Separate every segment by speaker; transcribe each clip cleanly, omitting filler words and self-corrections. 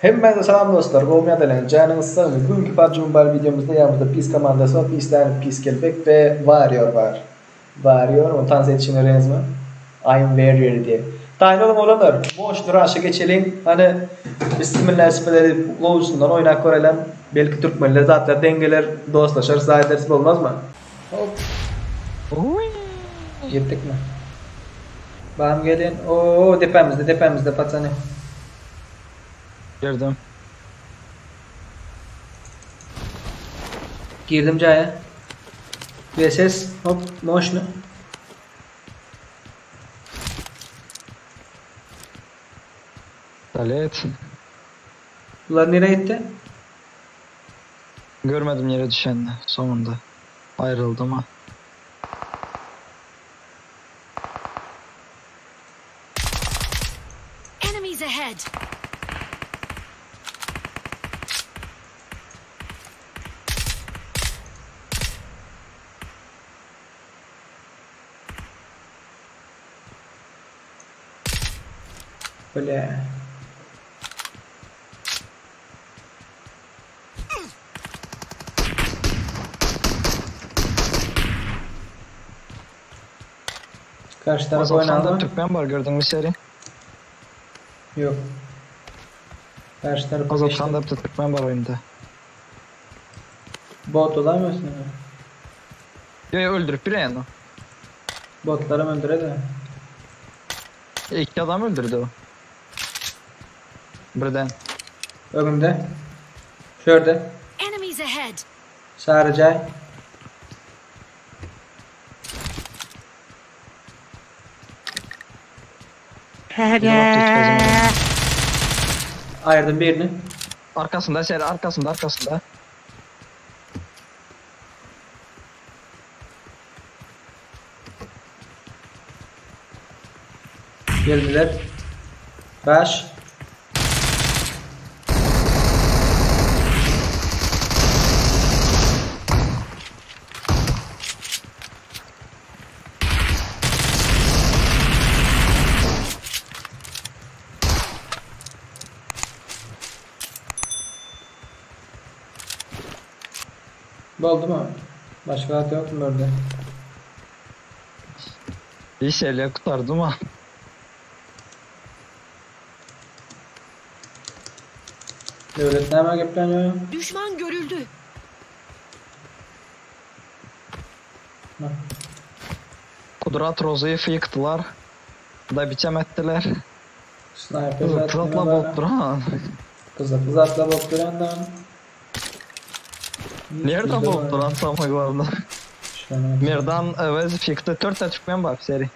Speaker 1: Hemmäňize salam dostlar, gowmy ýagdaýlaryňyz, janyňyz sagmy? Bu günki PUBG Mobile wideomyzda ýanymyzda Peace komandasy bar, Peace däl, Peace Kelpek we Warrior bar. Warrior, ony tans edişini göreňizmi? I am warrior diýen. Taýyn boluň oglanlar, moşny raşa geçeliň. Hany, bismillah bismillah diýip gowusyndan oýnap görelem. Belki türkmenler zatlar deň geler, dostlaşarys, zat ederis bolmazmy? Hop. Girdikmi? Bam gelin. Oo depämizde depämizde patsany.
Speaker 2: Girdim.
Speaker 1: Girdim jaýa. VSS hop moşny.
Speaker 2: Talet.
Speaker 1: Bular nirä gitdi?
Speaker 2: Görmedim ýere düşenini soňunda. Aýryldyma.
Speaker 3: Enemies ahead.
Speaker 1: Bile. Karşı taraf
Speaker 2: Kazakstan'da
Speaker 1: oynandı mı?
Speaker 2: Türkmen bar gördüňmi seri?
Speaker 1: Yok. Karşı tarafa geçti.
Speaker 2: Kazakstan'da bir Türkmen bar oyunda.
Speaker 1: Bot olamıyorsun ama.
Speaker 2: Yo yo öldürüp bir yani.
Speaker 1: Botları öldüre de.
Speaker 2: İki adam öldürdü o. Birden.
Speaker 1: Önümde. Şurada.
Speaker 3: Enemies ahead.
Speaker 1: Sarıcay.
Speaker 2: Bizim attı hiç gözüme.
Speaker 1: Ayırdım birini.
Speaker 2: Arkasında seri arkasında arkasında.
Speaker 1: Geldiler. Baş. Boldu mu? Başka at yok mu orada?
Speaker 2: İyi şeyler kurtardım ha.
Speaker 1: Devlet näme gepleniyor?
Speaker 3: Düşman görüldü.
Speaker 2: Kudrat Rozu'yu yıktılar. Da biçem ettiler.
Speaker 1: Sniper
Speaker 2: Kızı
Speaker 1: zaten
Speaker 2: kızatla
Speaker 1: var.
Speaker 2: bok duran.
Speaker 1: Kızı kızatla bok duran da.
Speaker 2: Nerede bok duran tam glavda. Merdan Vezif yıktı. 4 tane Türkmen var seri.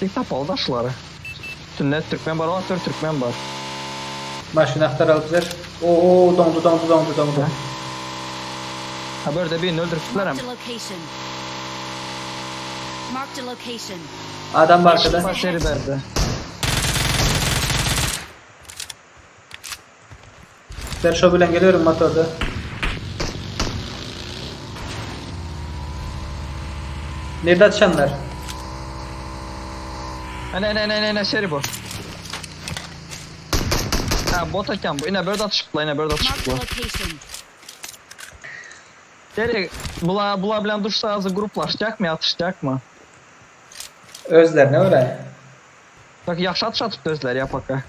Speaker 2: Tik tapalı daşları. Sünnet Türkmen var, 4 Türkmen var.
Speaker 1: Maşın aktaralım Oo dondu dondu dondu dondu.
Speaker 2: Ha böyle birini öldürüpler hem.
Speaker 3: Marked a location. Marked a location.
Speaker 1: Adam var arkada.
Speaker 2: Bak seri verdi.
Speaker 1: Ben şo bilen geliyorum motorda. Nerede atışanlar?
Speaker 2: Ne ne ne ne ne seri bu. Ha bot eken bu. Yine böyle atışıkla yine böyle
Speaker 3: Marked a
Speaker 2: atışıkla.
Speaker 3: location.
Speaker 2: Seri bula bula bilen dursa azı gruplaşacak mı atışacak mı?
Speaker 1: Özler ne öyle?
Speaker 2: Bak yaxşı atış atıp özler ya paka.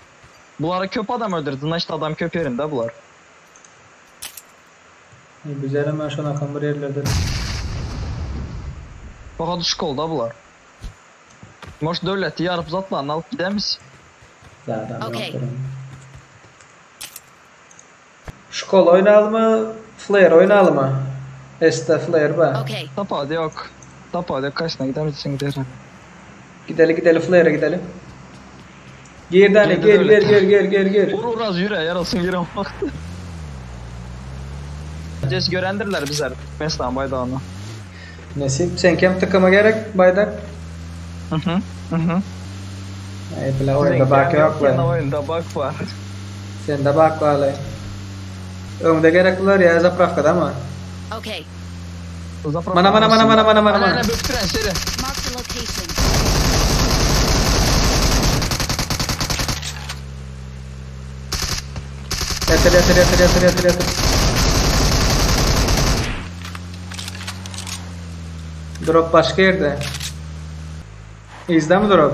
Speaker 2: Bunlara köp adam öldürdü. İşte adam köp yerinde bular.
Speaker 1: Güzel hemen şu an bir yerlerde.
Speaker 2: Bak adı şkolda bular. Moş devleti yarıp zatlarını alıp gidemiz.
Speaker 1: Zaten
Speaker 3: Okey.
Speaker 1: yoktur. Şkola oynayalım mı? Flare oynayalım mı? Este flare ba.
Speaker 3: Okay.
Speaker 2: Tapadı yok. Tapadı yok. Kaçına gidemezsin gider.
Speaker 1: Gidelim gidelim flare'e gidelim. Gir tane
Speaker 2: Girdi
Speaker 1: gir gir
Speaker 2: devlet.
Speaker 1: gir gir gir gir.
Speaker 2: Vur uraz yürü yarasın giren baktı. Ces görendirler bizler. Mesela baydağını.
Speaker 1: Nesip sen kem tıkama gerek baydak.
Speaker 2: Hı hı. Hı hı.
Speaker 1: Ay bile oyunda bak yok
Speaker 2: Yine
Speaker 1: be.
Speaker 2: oyunda bak var.
Speaker 1: Sende bak var. Öňde gerekliler ya zapravkada mı?
Speaker 3: Okay.
Speaker 1: Mana mana mana mana mana mana mana.
Speaker 2: Ana bökdüren seri.
Speaker 3: Marked a location.
Speaker 1: Ýatyr ýatyr ýatyr ýatyr ýatyr ýatyr. Drop başga ýerde. Yzda mı drop?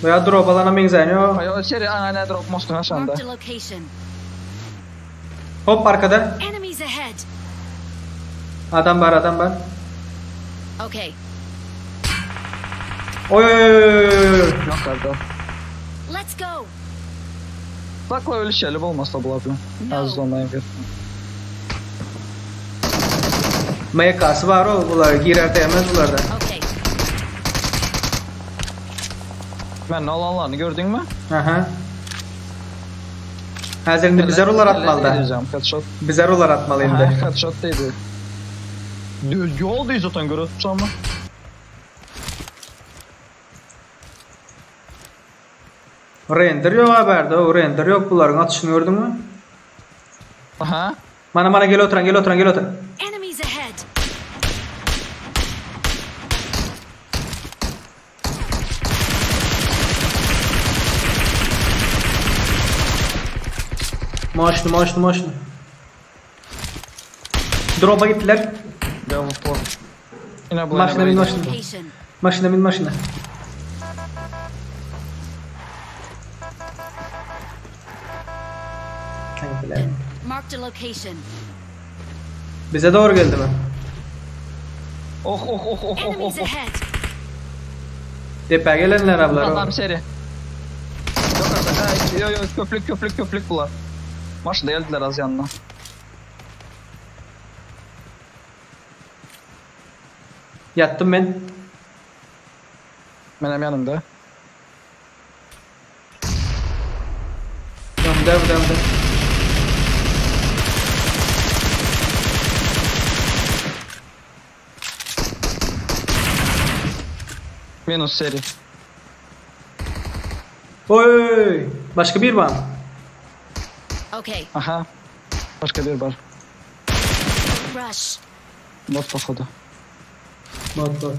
Speaker 1: Veya drop alana meňzäni ýok.
Speaker 2: Aý seri ana ne drop mostun aşanda.
Speaker 3: Marked a location.
Speaker 1: Hop arkada.
Speaker 3: Enemies ahead.
Speaker 1: Adam bar adam bar.
Speaker 3: Okay.
Speaker 1: Oy oy oy oy oy.
Speaker 2: Yok karda.
Speaker 3: Let's go.
Speaker 2: Sakla öyle şeyler olmasa bular
Speaker 3: No.
Speaker 2: Az ondan bir.
Speaker 1: MK'sı var o bular. Girer değmez bularda.
Speaker 3: Okay.
Speaker 2: Ben ne olanlarını gördün mü?
Speaker 1: Aha. Hazır indi bize rolar atmalı da.
Speaker 2: Headshot.
Speaker 1: Bize rolar atmalı
Speaker 2: Aha,
Speaker 1: indi.
Speaker 2: headshot dedi. Yol değil zaten görüyorsun ama.
Speaker 1: Render yok haberde o render yok bunların atışını gördün mü?
Speaker 2: Aha.
Speaker 1: Mana mana gel oturan gel oturan gel oturan.
Speaker 3: Enemies ahead.
Speaker 1: Maşını maşını maşını. Drop'a gittiler.
Speaker 2: Level 4. Yine bu.
Speaker 1: Maşına bin maşına.
Speaker 3: Location.
Speaker 1: Maşına bin maşına. Gittiler.
Speaker 3: Marked a location.
Speaker 1: Bize doğru geldi mi?
Speaker 2: Oh oh oh oh oh
Speaker 3: Enemies
Speaker 2: oh. oh.
Speaker 3: ahead.
Speaker 1: Depe gelenler ablar.
Speaker 2: Adam seri. Yok artık. Ha, yok yok köplük köplük köplük bular. Maşında geldiler az yanına.
Speaker 1: Yattım ben.
Speaker 2: Benim yanımda.
Speaker 1: Döndü döndü.
Speaker 2: Minus seri.
Speaker 1: Oy! Başka bir var mı?
Speaker 3: Okay.
Speaker 2: Aha. Başka bir var.
Speaker 3: Rush.
Speaker 2: Bot pochodu.
Speaker 1: Bot bot.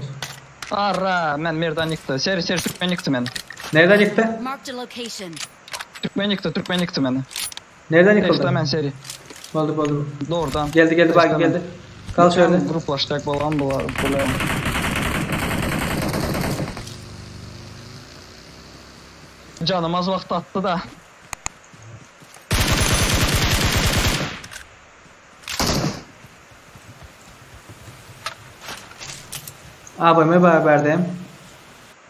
Speaker 2: Ara, men merdan yıktı. Seri seri Türkmen yıktı beni.
Speaker 1: Nereden yıktı?
Speaker 3: Marked a location.
Speaker 2: Türkmen yıktı, Türkmen yıktı beni.
Speaker 1: Nereden yıkıldı?
Speaker 2: İşte men seri.
Speaker 1: Oldu oldu.
Speaker 2: Doğrudan.
Speaker 1: Geldi geldi bak geldi. Kal şöyle.
Speaker 2: Gruplaşacak falan bular. Bular. Canım az vaxt attı da.
Speaker 1: AVM beraberdim.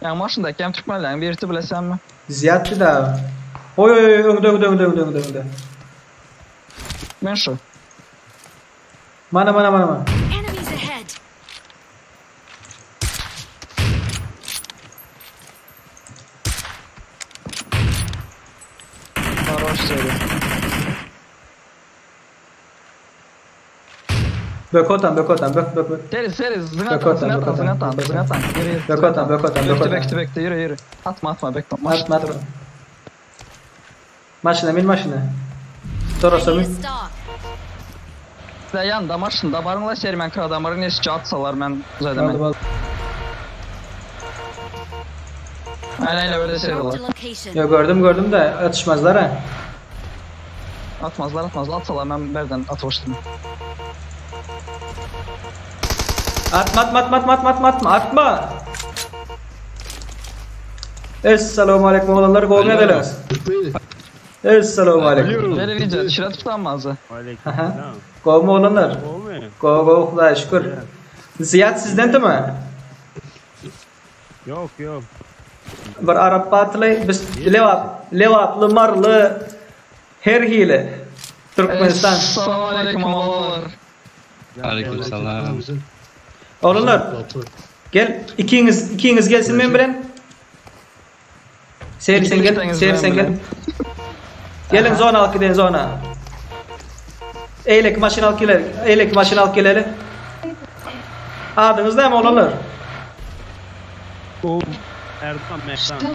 Speaker 2: Yani maşındaki hem Türkmenlerin birisi bilesen mi?
Speaker 1: Ziyaddı da. Oy oy oy önde önde önde önde önde önde.
Speaker 2: Ben şu.
Speaker 1: Mana mana mana mana.
Speaker 3: Enemies ahead.
Speaker 2: Varoş seri.
Speaker 1: Bök otan bök otan bök bök bök.
Speaker 2: Seri seri zıngatan
Speaker 1: Bök otan,
Speaker 2: zıngatan
Speaker 1: bök otan,
Speaker 2: zıngatan
Speaker 1: bök otan.
Speaker 2: zıngatan. Yürü yürü.
Speaker 1: Bök otan bök otan bök
Speaker 2: Bekle
Speaker 1: otan.
Speaker 2: bekle bekle yürü yürü. Atma atma bekle.
Speaker 1: Atma atma. Maşına bin maşına. Toros'a
Speaker 3: I need a
Speaker 1: bin.
Speaker 3: stock.
Speaker 2: Və yan maşında barınla seri mən kıradamarı neçə atsalar mən zaten
Speaker 1: Oldu
Speaker 2: mən.
Speaker 1: oldu.
Speaker 2: Aynen aynen öyle seri
Speaker 3: Marked
Speaker 2: olar.
Speaker 3: a location.
Speaker 1: Ya gördüm gördüm de atışmazlar ha.
Speaker 2: Atmazlar atmazlar atsalar mən birdən atmışdım.
Speaker 1: Atma atma atma atma atma atma atma atma. Esselamu aleyküm oğlanlar golme edelim. Esselamu aleyküm.
Speaker 2: Böyle video düşürə tutanmazdı.
Speaker 1: Aha. Govma oğlanlar. Go go Xudoya şükür. Ziyad sizden değil mi?
Speaker 4: Yok yok.
Speaker 1: Bir Arap batyly biz Levap, Levaply, Marly her hili. Türkmenistan.
Speaker 2: Esselamu aleyküm oğlanlar.
Speaker 5: Aleykümselam.
Speaker 1: Oğlanlar gel ikiniz ikiniz gelsin men bilen. Seyir sen gel, seyir sen gel. Gelin zona alıp gidin zona. Eylek maşın alıp gelelim. Eylek maşın alıp gelelim. Adınız ne mi oğlanlar?
Speaker 4: Erdoğan Mekkan.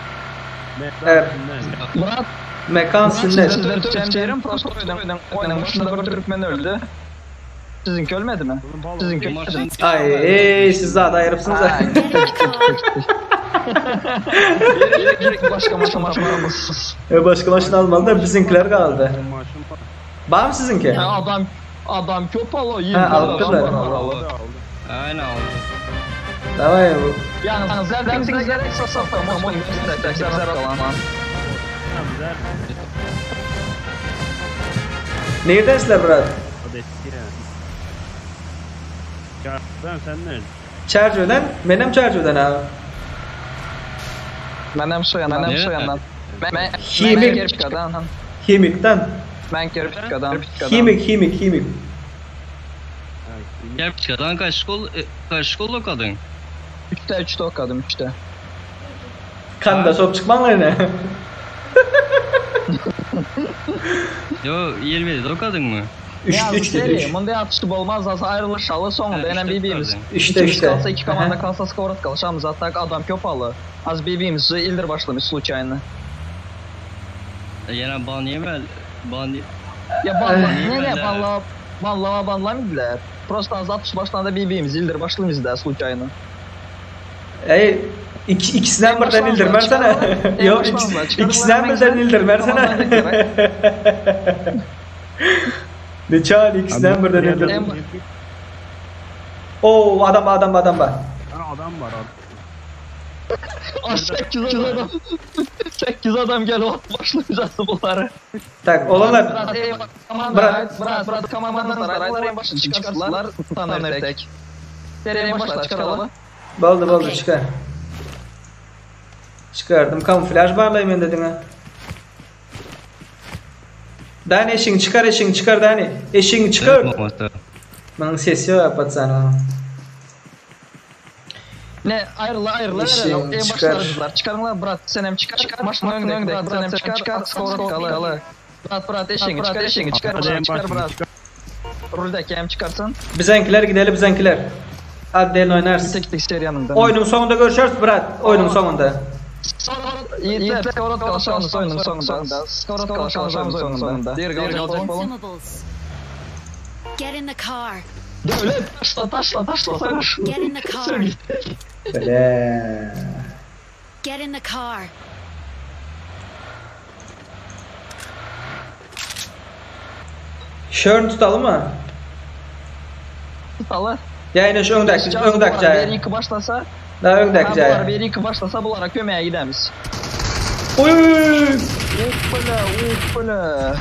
Speaker 4: Mekkan
Speaker 1: Er.
Speaker 4: Sünnet.
Speaker 2: Murat
Speaker 1: Mekan sünnet.
Speaker 2: Sözler çemçerim prosto oynan. Oynamışında bir Türkmen öldü. Siziňki ölmedimi? Siziňki ölmedimi?
Speaker 1: Ay ey siz zat aýyrypsyňyz.
Speaker 2: Ha, gitti gitti gitti. Gerek başga maşyn almaly.
Speaker 1: E, başga maşyn almaly da biziňkiler galdy.
Speaker 4: Maşyn bar.
Speaker 1: Barmy siziňki?
Speaker 2: Ha, adam adam köp alo,
Speaker 1: Ha, alypdyrlar.
Speaker 2: Aldı.
Speaker 5: Aynen aldı.
Speaker 1: Daway bu.
Speaker 2: Yalnız hepsiniz gerek sasafta kalan.
Speaker 4: Güzel.
Speaker 1: Nereden sizler brat?
Speaker 4: O da eski yani. Çarptım sen nerede?
Speaker 1: Çerçeveden? Menem çerçeveden abi.
Speaker 2: Menem soyandan, menem
Speaker 5: Nerede?
Speaker 2: soyandan. Ben
Speaker 1: Himik.
Speaker 2: Ben Gerpikadan.
Speaker 1: Himik'ten.
Speaker 2: Ben Gerpikadan.
Speaker 1: Himik, Himik, Himik.
Speaker 5: Gel çıkadan kaç kol kaç kol okadın?
Speaker 2: 3'te 3'te okadım 3'te.
Speaker 1: Kanda sop çıkman ne?
Speaker 5: Yo 27'de okadın mı?
Speaker 1: 3 3 dedi 3.
Speaker 2: Bunda atışıp olmaz az ayrılışalı sonunda
Speaker 5: Ha,
Speaker 2: enen
Speaker 5: üçte
Speaker 2: BB'miz.
Speaker 5: tutardı.
Speaker 1: Üçte,
Speaker 2: İkimiz
Speaker 1: üçte.
Speaker 2: kalsa iki komanda
Speaker 1: Aha.
Speaker 2: kalsa skorat kalışamız hatta adam köp alı. Az BB'miz ildir başlamış sluçayını.
Speaker 5: E, Yine ban yeme ban
Speaker 2: Ya banla
Speaker 5: Ay.
Speaker 2: ne ne banla banlama banlamaydılar. Prosta az atış başlarında BB'miz ildir başlamış da sluçayını.
Speaker 1: Ey iki, ikisinden birden ildirmersene. Yok ikisinden birden ildirmersene. Ne çal ikisinden birden ildir.
Speaker 2: En-
Speaker 1: Oo adam adam adam var.
Speaker 4: Ha, adam var adam.
Speaker 2: 8 adam. 8 adam gel o başlayacağız bunları.
Speaker 1: Tak olanlar
Speaker 2: Bırak,
Speaker 1: Bırak.
Speaker 2: bırak, bırak, komandanlar başını çıkarsınlar, tutanlar tek. Seriye başla çıkaralım.
Speaker 1: Boldy boldy çıkar. Çıkardım. Kamuflaj barlayım ben dedin ha. Dani eşiğini çıkar eşiğini çıkar Dani. Eşiğini çıkar.
Speaker 5: Olmasa.
Speaker 1: Bana sesi yok patsana.
Speaker 2: Ne ayrıla ayrıla
Speaker 1: İşin
Speaker 2: verelim. En
Speaker 1: çıkar.
Speaker 2: başlardılar. Çıkarınlar bırak senem çıkar. Çıkar. Maşın önünde bırak senem çıkar. Çıkar. Skor kalı. Bırak bırak eşeğini çıkar eşeğini çıkar.
Speaker 4: Hadi en
Speaker 2: Bırak çıkar
Speaker 4: başını
Speaker 2: bırak.
Speaker 4: çıkar.
Speaker 2: Ruldaki hem çıkarsın.
Speaker 1: Bizimkiler gidelim bizimkiler. Hadi delin
Speaker 2: Bir
Speaker 1: oynarsın.
Speaker 2: tek tek seriyanın.
Speaker 1: Oyunun sonunda görüşürüz brat. Oyunun sonunda.
Speaker 2: Yiğitler skor kalışalım oyunun sonunda. Skor kalışalım oyunun sonunda. Diğer kalacak oğlum.
Speaker 3: Consumables. Get in the car.
Speaker 2: Devlet taşla taşla taşla taşla.
Speaker 3: Get in the car.
Speaker 1: Böyle.
Speaker 3: Get in the car.
Speaker 1: Şörn tutalım mı?
Speaker 2: Tutalım.
Speaker 1: Ya yine şu öndeki, öndeki
Speaker 2: Bir
Speaker 1: caya.
Speaker 2: iki başlasa,
Speaker 1: Daha öndeki
Speaker 2: ha,
Speaker 1: caya.
Speaker 2: bular bir iki başlasa bulara kömeğe gidemiz.
Speaker 1: Oy oy oy, oy.
Speaker 2: Hoppala, hoppala.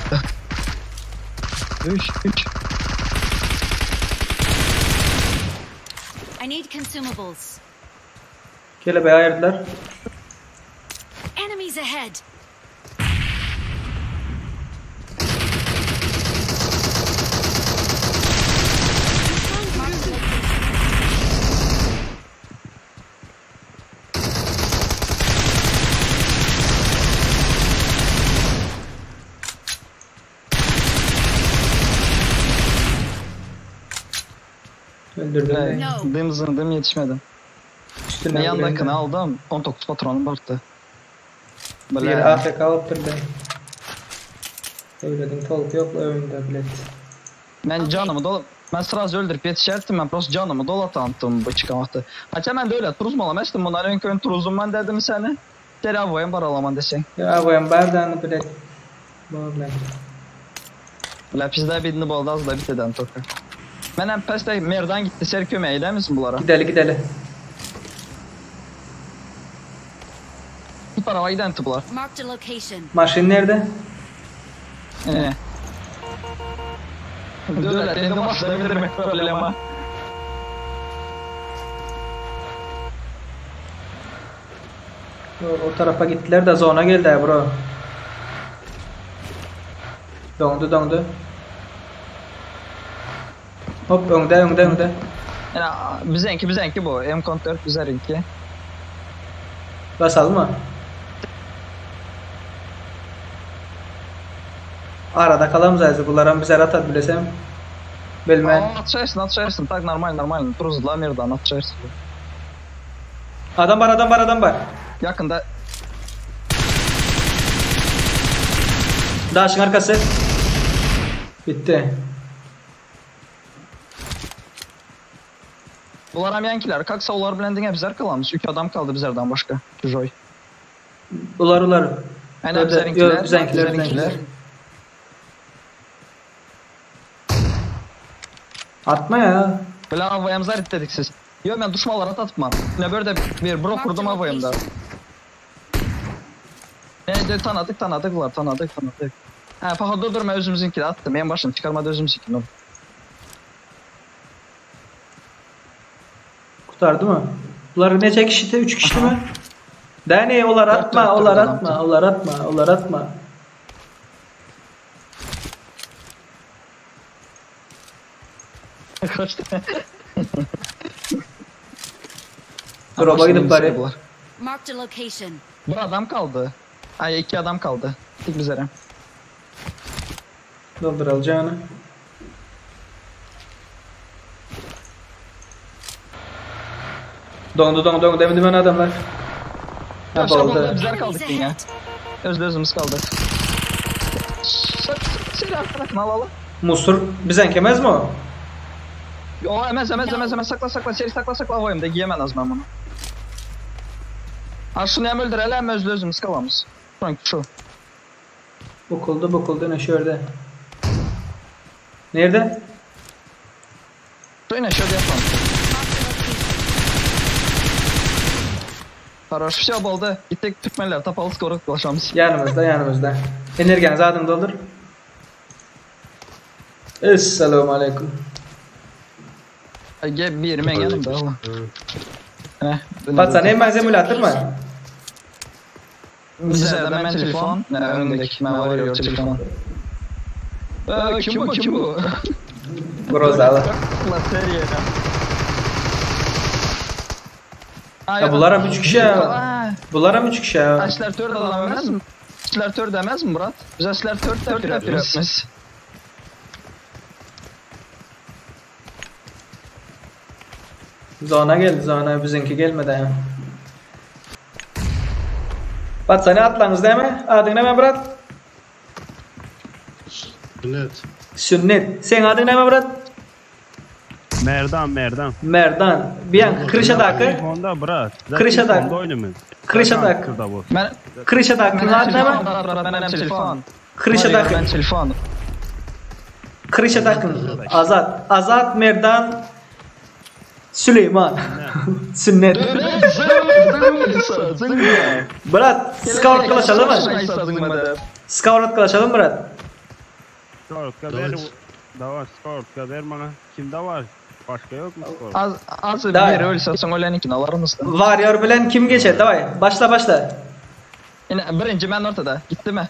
Speaker 2: 3 3.
Speaker 3: I need consumables.
Speaker 1: Kelebeği ayırdılar.
Speaker 3: Enemies ahead. Marked a location.
Speaker 1: Öldürdüm.
Speaker 3: No.
Speaker 2: Dım zındım yetişmedim.
Speaker 1: Üstüne
Speaker 2: Ben yandakını
Speaker 1: vurayım.
Speaker 2: aldım. 19 patronum vardı.
Speaker 1: Bir
Speaker 2: Böyle
Speaker 1: AFK alıp durdu. Öyledim tolku yok önünde bilet.
Speaker 2: ben canımı dolu ben sırası öldürüp yetişerdim ben prosta canımı dolatantım bu çıkamaktı. Hatta ben de öyle turuzmalam bundan ön köyün turuzum ben dedim seni. Deri avoyun baralaman desen.
Speaker 1: Ya bu bardağını bilet. Problem.
Speaker 2: Böyle bizde birini boldu az da biteden toka. Ben hem peste merdan gitti ser kömeğe gider misin bunlara?
Speaker 1: Gideli gideli.
Speaker 2: Bu tarafa giden tıplar.
Speaker 3: Marked a location.
Speaker 1: Maşin nerede?
Speaker 2: Ee. Döler, endi başlayabilirim problema.
Speaker 1: O, o tarafa gittiler de zona geldi bro. Dondu dondu. Hop önde önde önde.
Speaker 2: Yani bizenki bizenki bu. M4 bizerinki.
Speaker 1: Basalım mı? Arada kalamayız bunlara bize atat bilesem. Bilmem.
Speaker 2: Atışarsın atışarsın. Tak normal normal. Turuzla merdan atışarsın.
Speaker 1: Adam var adam var adam var.
Speaker 2: Yakında
Speaker 1: Daşın arkası. Bitti.
Speaker 2: Bularam ýaňkylar. Kaksa olar bilen diňe bizler galamyz. Üç adam kaldy bizlerden başga. Çujoý.
Speaker 1: Ular ular.
Speaker 2: Ene
Speaker 1: Ýok,
Speaker 2: bizleriňkiler.
Speaker 1: biziňkiler, biziňkiler. Atma ya.
Speaker 2: Bile AVM'mizi dedik siz. Yo men duşmanlara tatypman. Ne böyle bir bro
Speaker 3: Marked a
Speaker 2: kurdum AVM'da.
Speaker 3: location.
Speaker 2: Ne de tanadık tanadık var tanadık tanadık. He fakat dur dur ben özümüzünkini attım. En başını çıkarmadı özümüzünkini.
Speaker 1: Kurtardı mı? Bular neçe kişiydi? 3 kişi mi? Dani olar
Speaker 2: Dört,
Speaker 1: atma,
Speaker 2: dört,
Speaker 1: olar
Speaker 2: dört
Speaker 1: atma,
Speaker 2: adam.
Speaker 1: olar atma, olar atma.
Speaker 2: Kaçtı.
Speaker 1: Drop'a gidip bari.
Speaker 2: Bular.
Speaker 3: Marked a location.
Speaker 2: Bir adam kaldı. Ay iki adam kaldı. Dik bizlere.
Speaker 1: Doldur alacağını. Dondu dondu dondu demin demin adamlar. Ha
Speaker 2: Aşağı
Speaker 1: boldu.
Speaker 2: boldu. Bizler
Speaker 3: Enemies
Speaker 2: kaldık yine.
Speaker 3: ahead.
Speaker 2: Özde özümüz kaldık. Seni arkadan alalım.
Speaker 1: Musur bizen kemez mi o?
Speaker 2: O emez emez emez emez sakla sakla seri sakla sakla koyayım da giyemem az ben bunu. Ha şunu hem öldürelim hem özde özümüz kalamız. Şu şu.
Speaker 1: Bokuldu bokuldu ne şurada. Nerede?
Speaker 2: Şu yine şöyle yapalım.
Speaker 3: Marked a location.
Speaker 2: Хорош, все boldy. Gittik Türkmenler tapalı skoru ulaşamız.
Speaker 1: Yanımızda yanımızda. Energiyany zaten doldur. Esselamu aleyküm.
Speaker 2: Gel bir men yanımda Allah. Heh.
Speaker 1: Batsa ne malzeme atır mı?
Speaker 2: Bize de men telefon. Ne önündeki men var yok telefon. Ee, kim bu kim bu?
Speaker 1: Grozalı.
Speaker 2: La seriye.
Speaker 1: Ya bunlar hem üç kişi ya. Bunlar hem üç kişi ya.
Speaker 2: Açlar tört adam emez mi? Açlar tört demez mi Murat? Biz açlar tört de piratımız.
Speaker 1: Zona geldi zona bizimki gelmedi ya. Batsa ne atlanız değil mi? Adın ne mi Murat?
Speaker 6: Sünnet.
Speaker 1: Sünnet. Sen adın ne mi Murat?
Speaker 4: Merdan Merdan.
Speaker 1: Merdan. Bir an Kırşadakı.
Speaker 4: Telefonda bırak.
Speaker 1: Kırşadak.
Speaker 4: Telefonda oynamın.
Speaker 1: Kırşadak.
Speaker 4: Şurada bu.
Speaker 2: Ben
Speaker 1: Kırşadakı'nın adı ne mi?
Speaker 2: Ben telefon.
Speaker 1: Kırşadakı.
Speaker 2: Ben telefon.
Speaker 1: Kırşadak'ın. Azat. Azat Merdan Süleyman. Sünnet. Murat, scout kılaşalım mı? Scout kılaşalım Murat.
Speaker 4: Skortka ver. Dava skortka ver bana. Kimde var? Başka yok mu skor?
Speaker 2: Az az
Speaker 1: Dai.
Speaker 2: bir ölse soň öleninkini alarmyz da.
Speaker 1: Warrior bilen kim geçer? Davay. Başla başla.
Speaker 2: Yine birinci ben ortada. Gitti mi?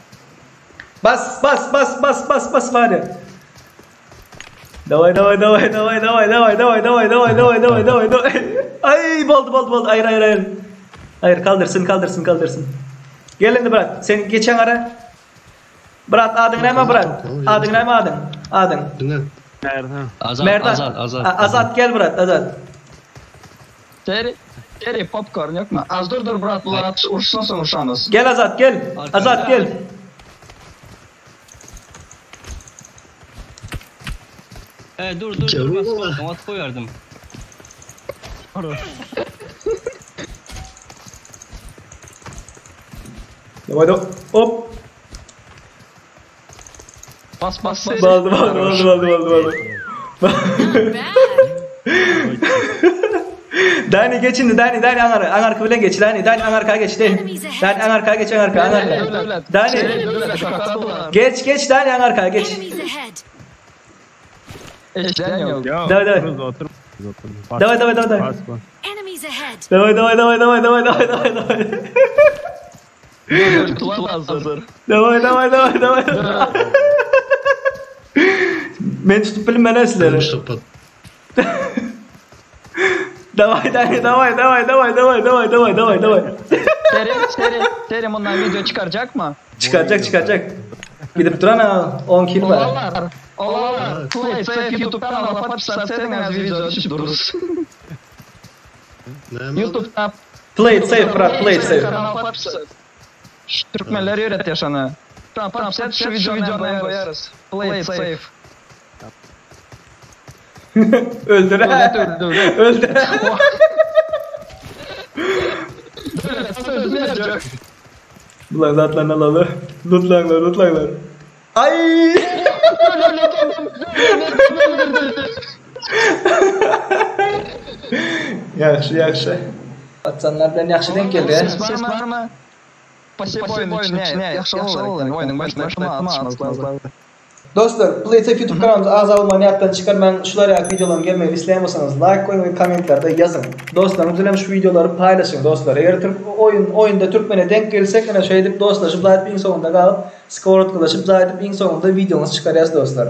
Speaker 1: Bas bas bas bas bas bas Warrior. Davay davay davay davay davay davay davay davay davay davay davay davay davay. Ay boldu boldu boldu. Hayır hayır hayır. Hayır kaldırsın kaldırsın kaldırsın. Gel indi Murat. Sen geçen ara. Murat adın ne mi Murat? Adın ne mi adın? Adın.
Speaker 6: Sünnet.
Speaker 4: Merdan.
Speaker 5: Azat,
Speaker 1: Merdan.
Speaker 5: Azat, Azat.
Speaker 1: A- Azat gel Murat Azat.
Speaker 2: Seri, seri popcorn yok mu? Az dur dur Murat bular at urşsun soň urşamyz.
Speaker 1: Gel Azat gel. Azat gel.
Speaker 5: E, dur dur dur ben skortum at koyardım.
Speaker 1: Davay davay. Hop.
Speaker 2: Bas bas bas.
Speaker 1: Baldı baldı baldı baldı baldı baldı.
Speaker 3: Not bad.
Speaker 1: Dani geç şimdi Dani Dani anar anarka bilen geç Dani Dani anarka geç Dani Dani anarka geç anarka anarka Dani geç geç Dani anarka geç
Speaker 3: Enemies ahead.
Speaker 2: Eşden yok.
Speaker 4: Ya
Speaker 1: Davay, davay.
Speaker 4: oturuz, otur. Otur. Bas,
Speaker 1: Davay davay davay
Speaker 4: Bas bas.
Speaker 3: Enemies ahead.
Speaker 1: davay davay davay davay davay davay davay davay
Speaker 2: Tular hazır.
Speaker 1: davay davay davay davay Men tutup bilmem sizleri.
Speaker 6: Şapat.
Speaker 1: Davay Dani davay davay davay davay davay davay davay davay
Speaker 2: Seri, seri, seri bundan video çıkaracak mı?
Speaker 1: Çıkaracak çıkaracak. Gidip duran ha 10 kill var.
Speaker 2: Olarlar. Olarlar. Play safe YouTube kanala подписаться video düşüp dururuz.
Speaker 6: Ne mi?
Speaker 2: YouTube'da
Speaker 1: Play it safe Murat play it safe.
Speaker 2: Kanala подписаться. Şu Türkmenler öğret yaşanı. Tamam, sen şu videonu koyarız. Play it safe.
Speaker 1: Öldür.
Speaker 2: Döwlet öldü, döwlet.
Speaker 1: Öldür.
Speaker 2: Döwlet öldü, berjek.
Speaker 1: Bulan zatlaryny alaly. Lootlaňlar, lootlaňlar. Ay! Ýagşy, ýagşy. Patsanlar bilen ýagşy denk geldi.
Speaker 2: Ses barmy? Spasibo oýnuň içine. Ýagşy boldy. Oýnuň başynda atışmazlar.
Speaker 1: Dostlar, Playsafe YouTube kanalymyza agza bolmany ýatdan çykarmaň. Şular ýaly wideolaryň gelmegini isleýän bolsaňyz laýk goýuň we kommentlerde ýazyň. Dostlaryňyz bilen şu wideolary paýlaşyň dostlar. Eger türk oýun oýunda türkmene denk gelsek ine şeýdip dostlaşyp zaýdyp iň soňunda galyp skorodkalaşyp zaýdyp iň soňunda wideoňyzy çykarýas dostlar.